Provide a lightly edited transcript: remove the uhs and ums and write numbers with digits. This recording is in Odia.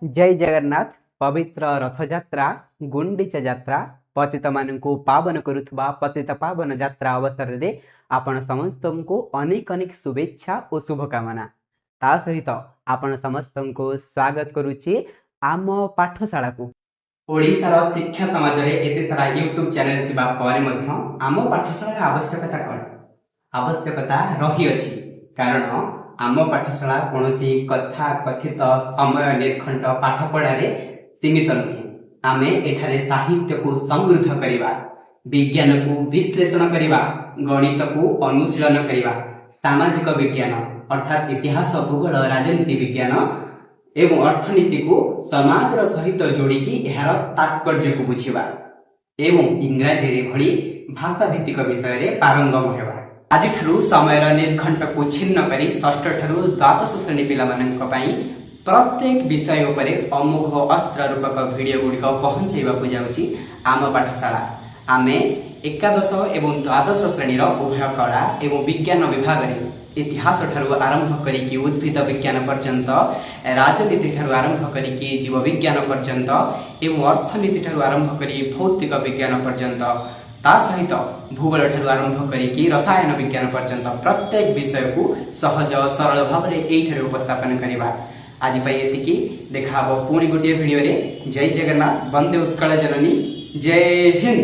ଜୟ ଜଗନ୍ନାଥ। ପବିତ୍ର ରଥଯାତ୍ରା, ଗୁଣ୍ଡିଚା ଯାତ୍ରା, ପତିତମାନଙ୍କୁ ପାବନ କରୁଥିବା ପତିତ ପାବନ ଯାତ୍ରା ଅବସରରେ ଆପଣ ସମସ୍ତଙ୍କୁ ଅନେକ ଅନେକ ଶୁଭେଚ୍ଛା ଓ ଶୁଭକାମନା। ତା ସହିତ ଆପଣ ସମସ୍ତଙ୍କୁ ସ୍ୱାଗତ କରୁଛି ଆମ ପାଠଶାଳାକୁ। ଓଡ଼ିଶାର ଶିକ୍ଷା ସମାଜରେ ଏତେ ସାରା ୟୁଟ୍ୟୁବ୍ ଚ୍ୟାନେଲ୍ ଥିବା ପରେ ମଧ୍ୟ ଆମ ପାଠଶାଳାର ଆବଶ୍ୟକତା କ'ଣ? ଆବଶ୍ୟକତା ରହିଅଛି, କାରଣ ଆମ ପାଠଶାଳା କୌଣସି କଥା କଥିତ ସମୟ ନିର୍ଘଣ୍ଟ ପାଠପଢ଼ାରେ ସୀମିତ ନୁହେଁ। ଆମେ ଏଠାରେ ସାହିତ୍ୟକୁ ସମୃଦ୍ଧ କରିବା, ବିଜ୍ଞାନକୁ ବିଶ୍ଳେଷଣ କରିବା, ଗଣିତକୁ ଅନୁଶୀଳନ କରିବା, ସାମାଜିକ ବିଜ୍ଞାନ ଅର୍ଥାତ୍ ଇତିହାସ, ଭୂଗୋଳ, ରାଜନୀତି ବିଜ୍ଞାନ ଏବଂ ଅର୍ଥନୀତିକୁ ସମାଜର ସହିତ ଯୋଡ଼ିକି ଏହାର ତାତ୍ପର୍ଯ୍ୟକୁ ବୁଝିବା ଏବଂ ଇଂରାଜୀରେ ଭଳି ଭାଷା ଭିତ୍ତିକ ବିଷୟରେ ପାରଙ୍ଗମ ହେବା। ଆଜିଠାରୁ ସମୟର ନିର୍ଘଣ୍ଟକୁ ଛିନ୍ନ କରି ଷଷ୍ଠ ଠାରୁ ଦ୍ୱାଦଶ ଶ୍ରେଣୀ ପିଲାମାନଙ୍କ ପାଇଁ ପ୍ରତ୍ୟେକ ବିଷୟ ଉପରେ ଅମୋଘ ଅସ୍ତ୍ର ରୂପକ ଭିଡ଼ିଓ ଗୁଡ଼ିକ ପହଞ୍ଚାଇବାକୁ ଯାଉଛି ଆମ ପାଠଶାଳା। ଆମେ ଏକାଦଶ ଏବଂ ଦ୍ୱାଦଶ ଶ୍ରେଣୀର ଉଭୟ କଳା ଏବଂ ବିଜ୍ଞାନ ବିଭାଗରେ ଇତିହାସ ଠାରୁ ଆରମ୍ଭ କରିକି ଉଦ୍ଭିଦ ବିଜ୍ଞାନ ପର୍ଯ୍ୟନ୍ତ, ରାଜନୀତି ଠାରୁ ଆରମ୍ଭ କରିକି ଜୀବ ବିଜ୍ଞାନ ପର୍ଯ୍ୟନ୍ତ ଏବଂ ଅର୍ଥନୀତି ଠାରୁ ଆରମ୍ଭ କରି ଭୌତିକ ବିଜ୍ଞାନ ପର୍ଯ୍ୟନ୍ତ, ତା ସହିତ ଭୂଗୋଳ ଠାରୁ ଆରମ୍ଭ କରିକି ରସାୟନ ବିଜ୍ଞାନ ପର୍ଯ୍ୟନ୍ତ ପ୍ରତ୍ୟେକ ବିଷୟକୁ ସହଜ ସରଳ ଭାବରେ ଏଇଠାରେ ଉପସ୍ଥାପନ କରିବା। ଆଜି ପାଇଁ ଏତିକି। ଦେଖା ହବ ପୁଣି ଗୋଟିଏ ଭିଡ଼ିଓରେ। ଜୟ ଜଗନ୍ନାଥ, ବନ୍ଦେ ଉତ୍କଳ ଜନନୀ, ଜୟ ହିନ୍ଦ।